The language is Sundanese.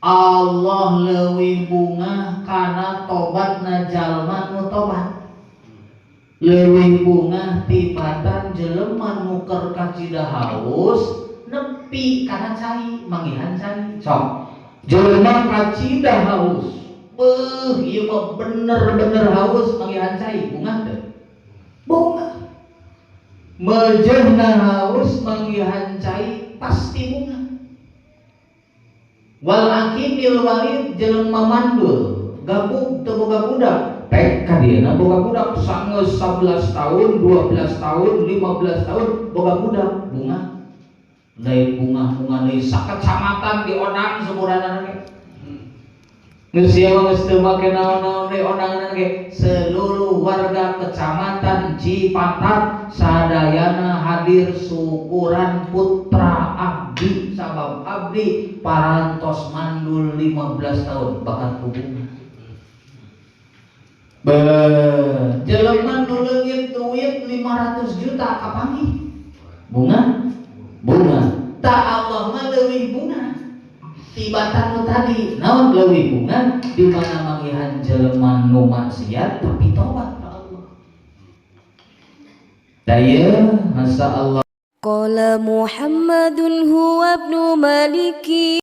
Allah leuwih bungah kana tobatna jalma nu tobat, leuwih bungah tibatan jelema nu keur kacida haus nepi kana cai, manggihan cai. Sok jelema kacida haus, beuh, ieu mah bener-bener haus, manggihan cai, bungah teu? Bungah. Mejehna haus manggihan cai pasti bungah. Wal aqimil walid, jelema mandul, gabug, teu boga budak, pek ka dieuna boga budak sanggeus 11 tahun, 12 tahun, 15 tahun boga budak, bungah lain? Bungah-bungah deui, sakecamatan diondang syukuranana ge. Geus ieu mah geus teu make naon-naon deui, ondangan ge seluruh warga Kecamatan Cipatat sadayana hadir syukuran putra abdi, sabab abdi parantos mandul 15 tahun, bakal hubungan. Be, jelema nu leungit duit 500 juta kapanggih, bungah? Bungah. Tah, Allah mah leuwih bungah tibatan nu tadi. Naon leuwih bungah? Di mana manggihan jelema nu maksiat tapi tobat ka Allah. Tah ieu, masa Allah. قال محمد هو ابن مالك.